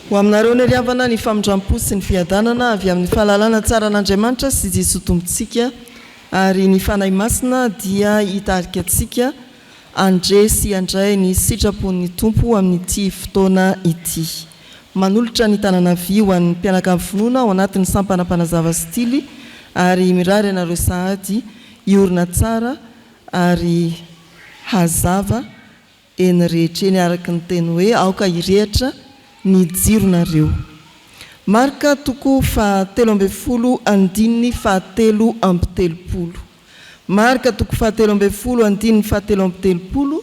Ho aminareo anie ry havana ny famindrampo sy ny fiadanana avy amin'ny fahalalana tsara an'Andriamanitra sy Jesoa Tompontsika ary ny Fanahy Masina dia hitarika antsika handre sy handray ny sitrapon'ny Tompo amin'ity fotoana ity. Manolotra ny tanana havia ho an'ny mpianakavy finoana ao anatin'ny sampana mpanazava sy tily ary mirary anareo sahady hiorina tsara ary hazava eny rehetra eny araka ny teny hoe aoka hirehitra ny jironareo. Marka toko faha 13 andininy faha 33. Marka toko faha 13 andininy faha 33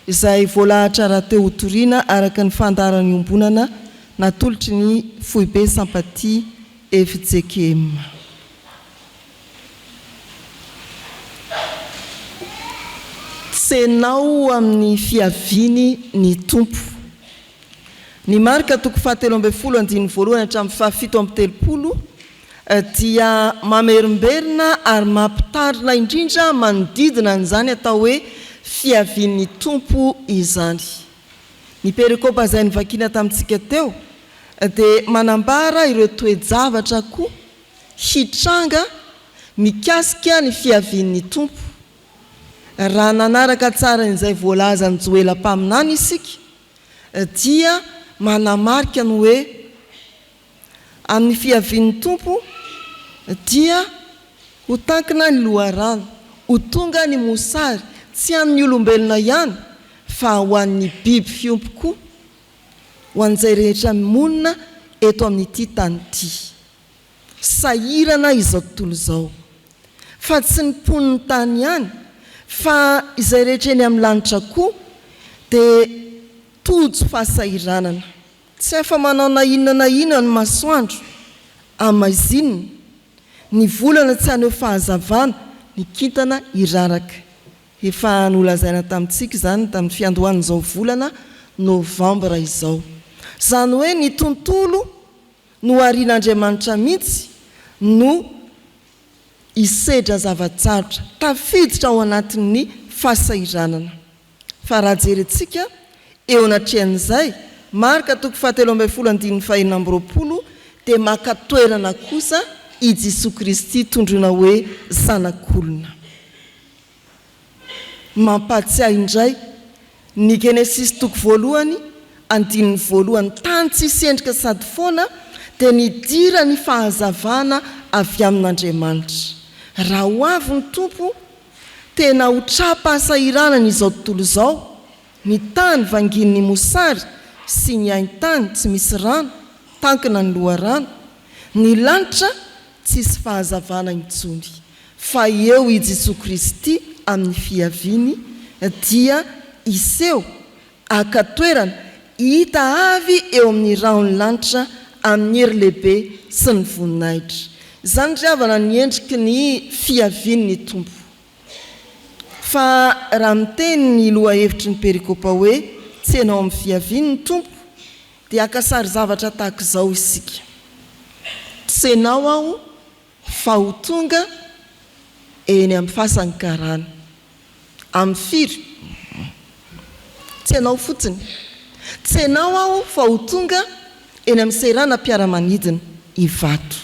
izay voalahatra rahateo hotorina araka ny fandaharana iombonana natolotry ny Foibe Sampatia fjkm. Tsenao amin'ny fiaviany ny Tompo. Ny Marka toko fahatelo ambin'ny folo andininy voalohany hatramin'ny fahafito amby telopolo dia mamerimberina ary mampitandrina indrindra manodidina an'izany atao hoe fiavian'ny Tompo izany. Ny perikopa izay novakiana tamintsika teo dia manambara ireo toe-javatra koa hitranga mikasika ny fiavian'ny Tompo. Raha nanaraka tsara izay voalazan'i Joela mpaminany isika dia manamarika ny hoe amin'ny fiavian'ny Tompo dia ho tankina ny loharano, ho tonga ny mosary, tsy an'ny olombelona ihany fa ho an'ny biby fiompy koa, ho an'izay rehetra monina eto amin'ity tany ity. Sahirana izao tontolo izao. Fa tsy ny mponin'ny tany ihany, fa izay rehetra eny amin'ny lanitra koa dia tojo fahasahiranana. Tsy afa-manao na inona na inona ny masoandro, hamaizinina, ny volana tsy haneho fahazavana, ny kintana hiraraka. Efa nolazaina tamintsika izany tamin'ny fiandohan'izao volana novambra izao. Izany hoe ny tontolo noharian'Andriamanitra mihitsy no hisedra zava-tsarotra, tafiditra ao anatin'ny fahasahiranana. Fa raha jerentsika eo anatrehan'izay, Marka toko fahatelo ambin'ny folo andininy fahenina amby roapolo dia maka toerana kosa i Jesoa Kristy tondroina hoe Zanak'olona. Mampahatsiahy indray ny Genesisy toko voalohany andininy voalohany, tany tsisy endrika sady foana dia nidira ny fahazavana avy amin'Andriamanitra. Raha ho avy ny Tompo, tena ho tra-pahasahiranana izao tontolo izao, ny tany vangian'ny mosary sy ny hain-tany tsy misy rano, tankina ny loharano, ny lanitra tsisy fahazavana intsony. Fa eo i Jesoa Kristy amin'ny fiaviany dia hiseho haka toerana hita avy eo amin'ny rahon'ny lanitra amin'ny hery lehibe sy ny voninahitra. Izany ry havana ny endriky ny fiavian'ny Tompo. Fa raha miteny ny lohahevitry ny perikopa hoe tsena ao amin'ny fiaviany ny Tompo dia haka sary zavatra tahaka izao isika. Tsenao aho Fa ho tonga eny amin'ny fasan'ny karana. Amin'ny firy? Tsenao fotsiny. Tsenao aho fa ho tonga eny amin'ny seranam-piaramanidina Ivato.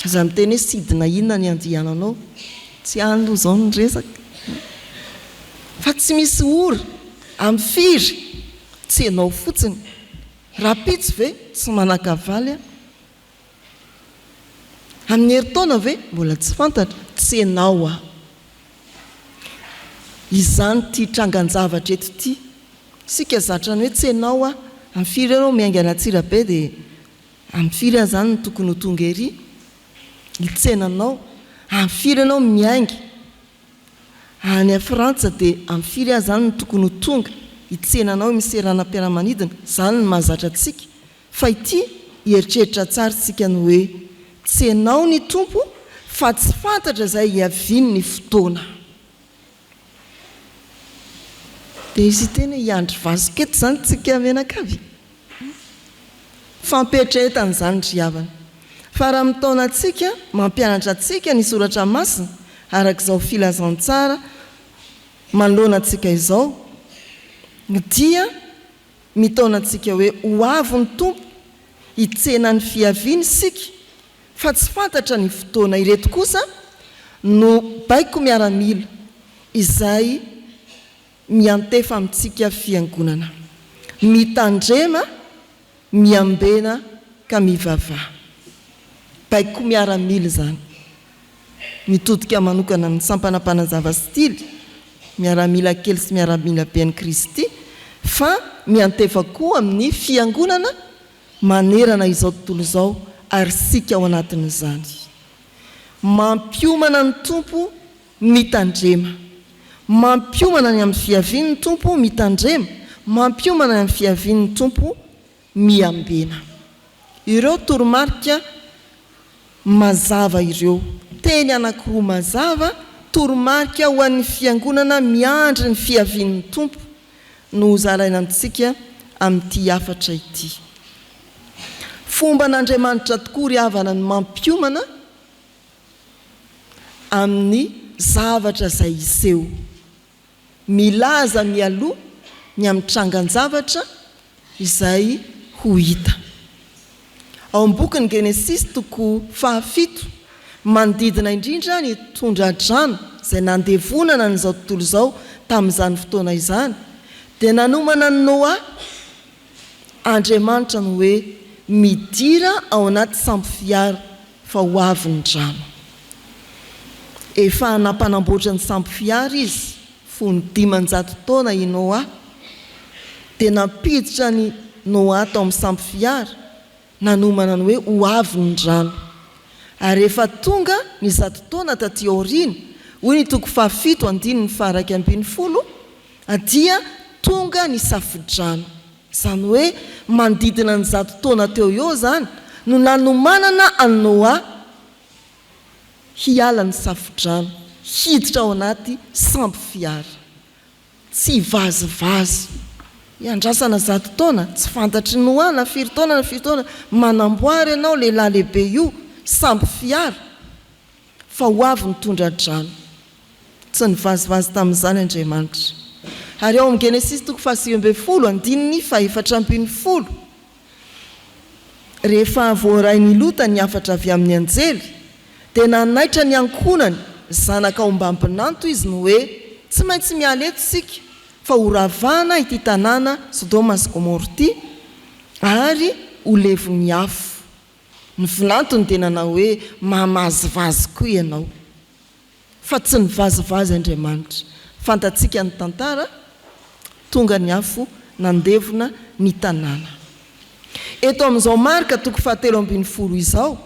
Aza miteny hoe sidina inona ny andiananao. Tsy any aloha izao ny resaka. Fa tsy misy ora. Amin'ny firy? Tsenao fotsiny. Rahampitso ve? Tsy manan-kavaly aho. Amin'ny herintaona ve? Mbola tsy fantatra. Tsy enao aho. Izany ity trangan-javatra eto ity. Isika zatra ny hoe tsy enao aho. Amin'ny firy eo ianao miainga any Antsirabe dia amin'ny firy aho izany no tokony ho tonga ery hitsena anao? Amin'ny firy ianao miainga any Frantsa dia amin'ny firy aho izany no tokony ho tonga hitsena anao eo amin'ny seranam-piaramanidina? Izany no mahazatra antsika. Fa ity hieritreritra tsara isika ny hoe tsenao ny Tompo fa tsy fantatra izay hiaviany ny fotoana. Dia izy hiteny hoe hiandry vazoka eto izany tsika mianakavy? Fampieritreretana izany ry havana. Fa raha mitaona antsika, mampianatra antsika ny Soratra Masina araka izao filazantsara manoloana antsika izao dia mitaona antsika hoe ho avy ny Tompo. hitsena ny fiaviany isika fa tsy fantatra ny fotoana. Ireto kosa no baiko miaramila izay miantefa amintsika fiangonana. Mitandrema, miambena ka mivavaha. Baiko miaramila izany. Mitodika manokana amin'ny sampana mpanazava sy tily, miaramila kely sy miaramila be an'i Kristy, fa miantefa koa amin'ny fiangonana manerana izao tontolo izao ary isika ao anatin'izany. Mampiomana ny Tompo mitandrema. Mampiomana ny amin'ny fiavian'ny Tompo mitandrema. Mampiomana ny amin'ny fiavian'ny Tompo miambena. Ireo toromarika mazava ireo. Teny anankiroa mazava, toromarika ho an'ny Fiangonana miandry ny fiavian'ny Tompo no hozaraina amintsika amin'ity hafatra ity. Fomban'Andriamanitra tokoa ry havana ny mampiomana amin'ny zavatra izay hiseho. Milaza mialoha ny amin'ny trangan-javatra izay ho hita. Ao amin'ny bokin'ny Genesisy toko fahafito, manodidina indrindra ny tondra-drano izay nandevonana an'izao tontolo izao tamin'izany fotoana izany, dia nanomana an'i Noa Andriamanitra ny hoe, Midira ao anaty sambo fiara fa ho avy ny rano. Efa nampanamboatra ny sambo fiara izy fony 500 taona i Noa, dia nampiditra an'i Noa tao amin'ny sambo fiara, nanomana ny hoe ho avy ny rano. Ary rehefa tonga ny 100 taona taty aoriana, hoy ny toko fahafito andininy faha-11, dia tonga ny safodrano. Izany hoe manodidina ny 100 taona teo eo izany no nanomanana an'i Noa hiala ny safodrano, hiditra ao anaty sambo fiara. Tsy vazivazy. Iandrasana 100 taona, tsy fantatr'i Noa na firy taona na firy taona, manamboara ianao lehilahy lehibe io sambo fiara fa ho avy ny tondra-drano. Tsy nivazivazy tamin'izany Andriamanitra. Ary ao amin'ny Genesisy toko faha-19 andininy faha-14, rehefa voarain'i Lota ny hafatra avy amin'ny anjely, dia nanaitra ny ankohonany, zanaka ombam-pinanto izy, ny hoe, Tsy maintsy miala eto isika, fa horavana ity tanàna Sodoma sy Gomoro ity, ary ho levon'ny afo. Ny vinantony dia nanao hoe, Mamazivazy koa ianao. Fa tsy nivazivazy Andriamanitra. Fantatsika ny tantara, tonga ny afo nandevona ny tanàna. Eto amin'izao Marka toko fahatelo ambin'ny folo izao,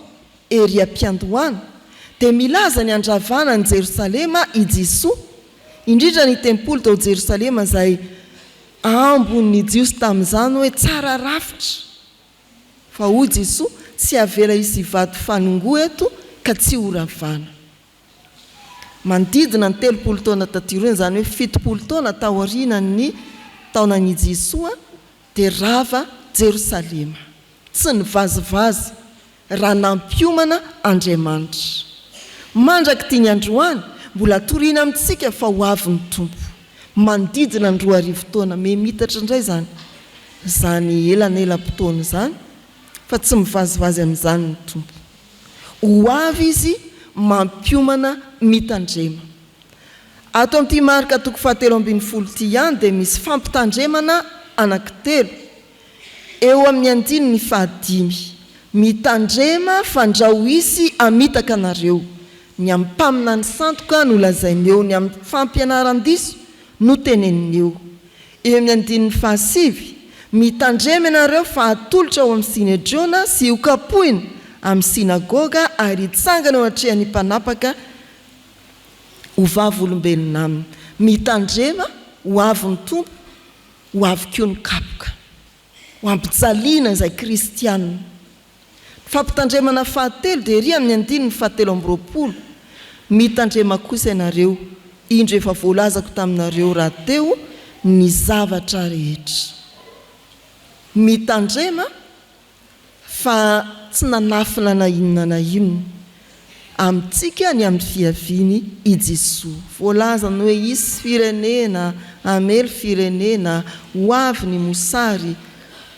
ery am-piandohana, dia milaza ny handravana an'i Jerosalema i Jesoa, indrindra ny tempoly tao Jerosalema izay ambon'ny Jiosy tamin'izany hoe tsara rafitra. Fa hoy Jesoa, tsy havela hisy vato fanongoa eto ka tsy horavana. Manodidina ny 30 taona taty aoriana, izany hoe 70 taona taorianan'ny taonan'i Jesoa, dia rava Jerosalema. Tsy nivazivazy raha nampiomana Andriamanitra. Mandrak'ity ny androany, mbola torina amintsika fa ho avy ny Tompo. Manodidina ny 2000 taona, miha-mitatra indray izany izany elanelam-potoana izany, fa tsy mivazivazy amin'izany ny Tompo. Ho avy Izy mampiomana mitandrema. Ato amin'ity Marka toko fahatelo ambin'ny folo ity ihany dia misy fampitandremana anankitelo. Eo amin'ny andininy fahadimy, Mitandrema fandrao hisy hamitaka anareo. Ny amin'ny mpaminany sandoka no lazainy eo, ny amin'ny fampianaran-diso no teneniny eo. Eo amin'ny andininy fahasivy, Mitandrema ianareo fa hatolotra ao amin'ny Synedriona sy hokapohina amin'ny synagoga ary hitsangana eo anatrehan'ny mpanapaka ho vavolombelona aminy. Mitandrema, ho avy ny Tompo, ho avy koa ny kapoka. Ho ampijaliana izay kristiana. Ny fampitandremana fahatelo dia ery amin'ny andininy fahatelo amby roapolo, Mitandrema kosa ianareo, indro efa voalazako taminareo rahateo ny zavatra rehetra. Mitandrema fa tsy nanafina na inona na inona amintsika ny amin'ny fiaviany i Jesoa. Voalazany hoe hisy firenena hamely firenena, ho avy ny mosary,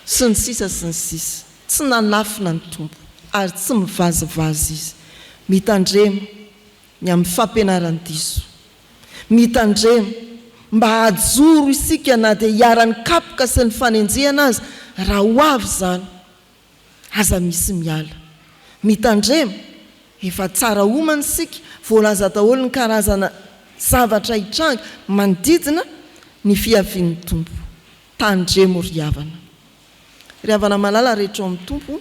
sy ny sisa sy ny sisa. Tsy nanafina ny Tompo ary tsy mivazivazy Izy. Mitandrema ny amin'ny fampianaran-diso. Mitandrema mba hajoro isika na dia iharan'ny kapoka sy ny fanenjehana aza raha ho avy izany. Aza misy miala. Mitandrema, efa tsara omana isika, voalaza daholo ny karazana zavatra hitranga manodidina ny fiavian'ny Tompo. Tandremo ry havana. Ry havana malala rehetra ao amin'ny Tompo,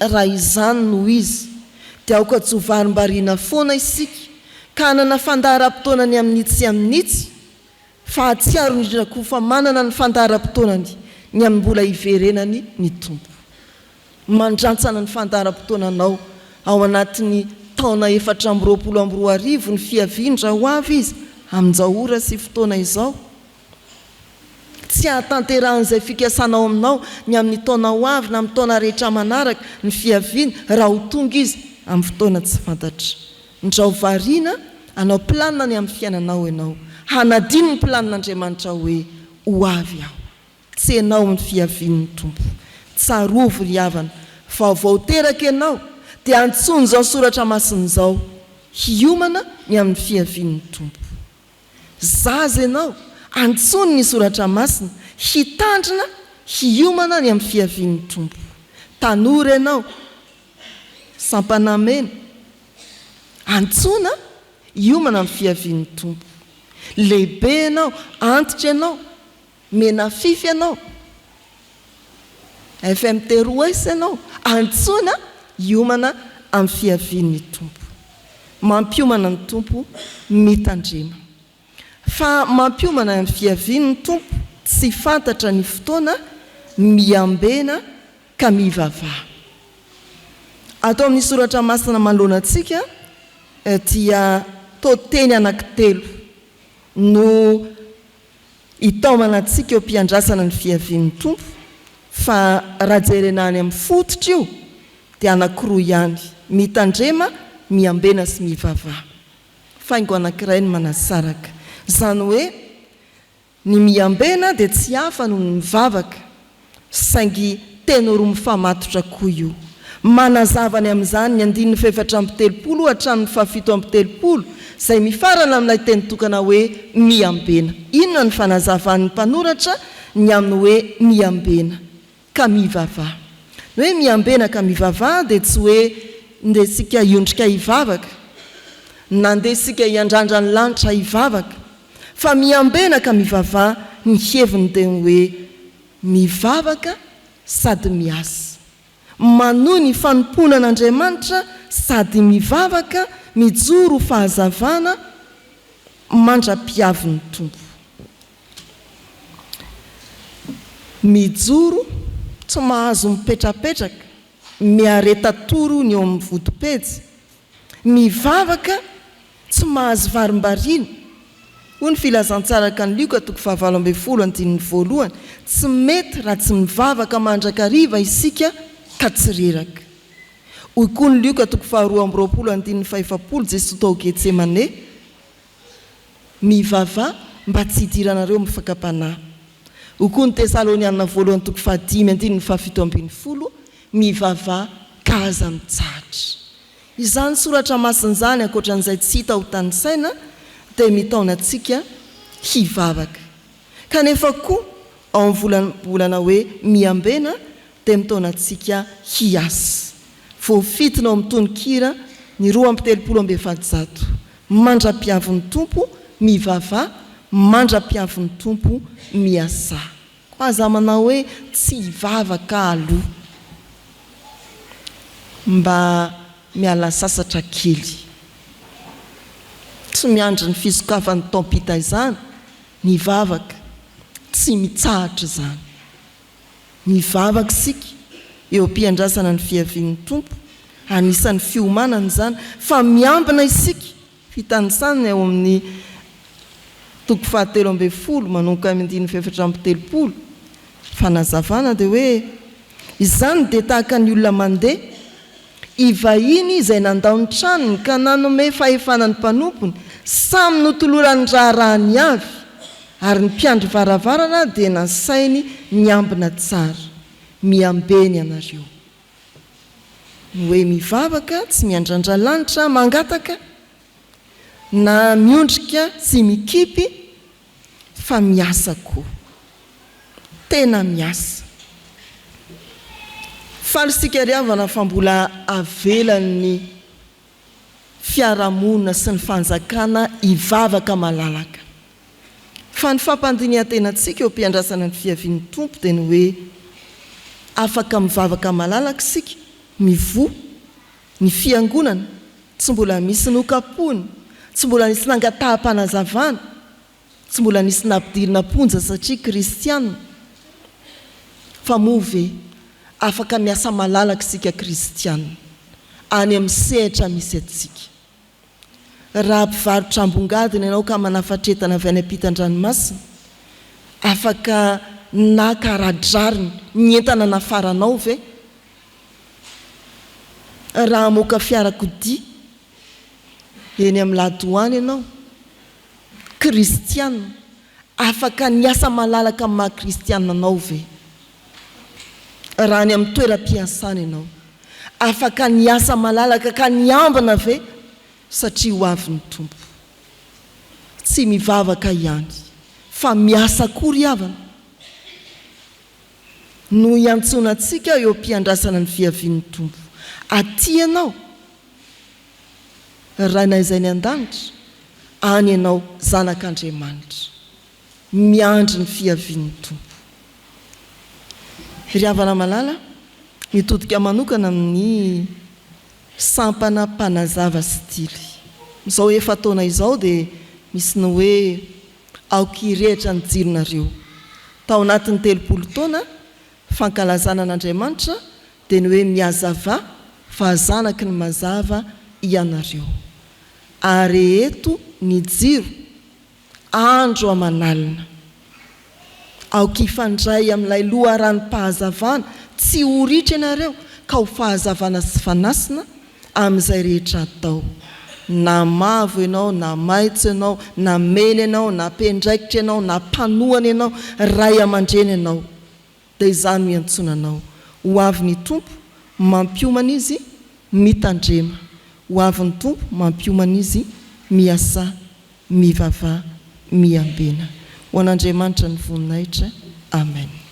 raha izany no izy, dia aoka tsy ho varimbariana foana isika ka hanana fandaharam-potoana ny amin'itsy sy amin'itsy, fa hahatsiaro indrindra koa fa manana ny fandaharam-potoanany ny amin'ny mbola hiverenany ny Tompo. Mandrantsana ny fandaharam-potoananao ao anatin'ny taona 2024 ny fiaviany raha ho avy Izy amin'izao ora sy fotoana izao. Tsy hahatanterahan'izay fikasanao aminao ny amin'ny taona ho avy na amin'ny taona rehetra manaraka ny fiaviany raha ho tonga Izy amin'ny fotoana tsy fantatra. Ndrao variana hanao planina ny amin'ny fiainanao ianao. Hanadino ny planin'Andriamanitra hoe ho avy aho. Tsenao ny fiavian'ny Tompo. Tsarovy ry havana fa vao teraka ianao dia antsoin'izao soratra masina izao hiomana ny amin'ny fiavian'ny Tompo. Zaza ianao, antsoiny ny Soratra Masina, hitandrina, hiomana ny amin'ny fiavian'ny Tompo. Tanora ianao, sampana mena, antsoina hiomana amin'ny fiavian'ny Tompo. Lehibe ianao, antitra ianao, mena fify ianao, FMT 2S ianao, antsoina hiomana amin'ny fiavian'ny Tompo. Mampiomana ny Tompo, mitandrema. Fa mampiomana amin'ny fiavian'ny Tompo, tsy fantatra ny fotoana, miambena ka mivavaha. Ato amin'ny soratra masina manoloana antsika dia toa teny anankitelo no hitaomana antsika eo am-piandrasana ny fiavian'ny Tompo, fa raha jerena any amin'ny fototra io dia anankiroa ihany, mitandrema, miambena sy mivavaha. Faingo anankiray ny manasaraka. Izany hoe ny miambena dia tsy hafa noho ny mivavaka. Saingy teny roa mifamatotra koa io. Manazava ny amin'izany ny andininy fahefatra amby telopolo hatramin'ny fahafito amby telopolo, izay mifarana amin'ilay teny tokana hoe miambena. Inona ny fanazavan'ny mpanoratra ny amin'ny hoe miambena ka mivavaha? Ny hoe miambena ka mivavaha dia tsy hoe ndeha isika hiondrika hivavaka, na ndeha isika hiandrandra ny lanitra hivavaka, fa miambena ka mivavaha ny heviny dia ny hoe Mivavaka sady miasa. Manohy ny fanompoana an'Andriamanitra sady mivavaka, mijoro ho fahazavana mandra-piavin'ny Tompo. Mijoro, tsy mahazo mipetrapetraka, miareta toro ny eo amin'ny vodipejy. Mivavaka tsy mahazo varimbariana. Hoy ny Filazantsara araka an'i Lioka toko fahavalo ambin'ny folo andininy voalohany, Tsy mety raha tsy mivavaka mandrakariva isika ka tsy reraka. Hoy koa ny Lioka toko faharoa amby roapolo andininy fahefapolo, Jesoa tao Getsemane, Mivavaha mba tsy hidiranareo amin'ny fakam-panahy. Hoy koa ny Tesalonianina voalohany toko fahadimy andininy fahafito ambin'ny folo, Mivavaha ka aza mitsahatra. Izany soratra masina izany, ankoatra an'izay tsy hita ho tanisaina, dia mitaona antsika hivavaka. Kanefa koa, ao amin'ny volambolana hoe miambena, dia mitaona antsika hiasa. Voafintina ao amin'ny tononkira ny 432, Mandra-piavin'ny Tompo, mivavaha, mandra-piavin'ny Tompo, miasà. Koa aza manao hoe tsy hivavaka aloha. Mba miala sasatra kely. Tsy miandry ny fisokafan'ny taom-pitaizana ny vavaka, tsy mitsahatra izany. Mivavaka isika eo am-piandrasana ny fiavian'ny Tompo, anisan'ny fiomanana izany, fa miambina isika Fitanisana ny ao amin'ny toko fahatelo ambin'ny folo manomboka amin'ny andininy fahefatra amby telopolo. Fanazavana dia hoe, Izany dia tahaka ny olona mandeha, hivahiny izay nandao ny tranony ka nanome fahefana ny mpanompony, samy notolorany ny raharahany avy, ary ny mpiandry varavarana dia nasainy niambina tsara. Miambena ianareo. Ny hoe mivavaka, tsy miandrandra lanitra, mangataka, na miondrika sy mikipy fa miasa koa. Tena miasa. Faly isika ry havana fa mbola avelan'ny fiarahamonina sy ny fanjakana hivavaka malalaka. Fa ny fampandinihan-tenantsika eo am-piandrasana ny fiavian'ny Tompo dia ny hoe afaka mivavaka malalaka isika, mivoha ny fiangonana, tsy mbola misy nokapohina, tsy mbola nisy nangataham-panazavana, tsy mbola nisy nampidirina am-ponja satria kristiana. Fa moa ve afaka miasa malalaka isika kristiana any amin'ny sehatra misy antsika? Raha mpivarotra ambongadiny ianao ka manafatretana avy any ampitan-dranomasina, afaka naka ara-drariny ny entana nafaranao ve? Raha hamoaka fiarakodia eny amin'ny ladoany ianao, kristiana, afaka niasa malalaka amin'ny maha-kristiana anao ve? Raha any amin'ny toeram-piasana ianao, afaka niasa malalaka ka niambina ve satria ho avy ny Tompo? Tsy mivavaka ihany fa miasa koa ry havana no iantsoana antsika eo am-piandrasana ny fiavian'ny Tompo. Aty ianao, Rainay izay any an-danitra, any ianao zanak'Andriamanitra. Miandry ny fiavian'ny Tompo. Ry havana malala, mitodika manokana amin'ny sampana mpanazava sy tily. Izao efa-taona izao dia misy ny hoe aoka hirehitra ny jironareo. Tao anatin'ny 30 taona fankalazana an'Andriamanitra dia ny hoe mihazava fa zanaky ny mazava ianareo. Areheto ny jiro andro aman'alina. Aoka hifandray amin'ilay loharanom-pahazavana tsy ho ritra ianareo ka ho fahazavana sy fanasina amin'izay rehetra atao. Na mavo ianao, na maitso ianao, na mena ianao, na mpiandraikitra ianao, na mpanohana ianao, ray aman-dreny ianao, dia izany no iantsoana anao. Ho avy ny Tompo, mampiomana Izy, mitandrema. Ho avy ny Tompo, mampiomana Izy, miasà, mivavaha, miambena. Ho an'Andriamanitra ny voninahitra. Amen.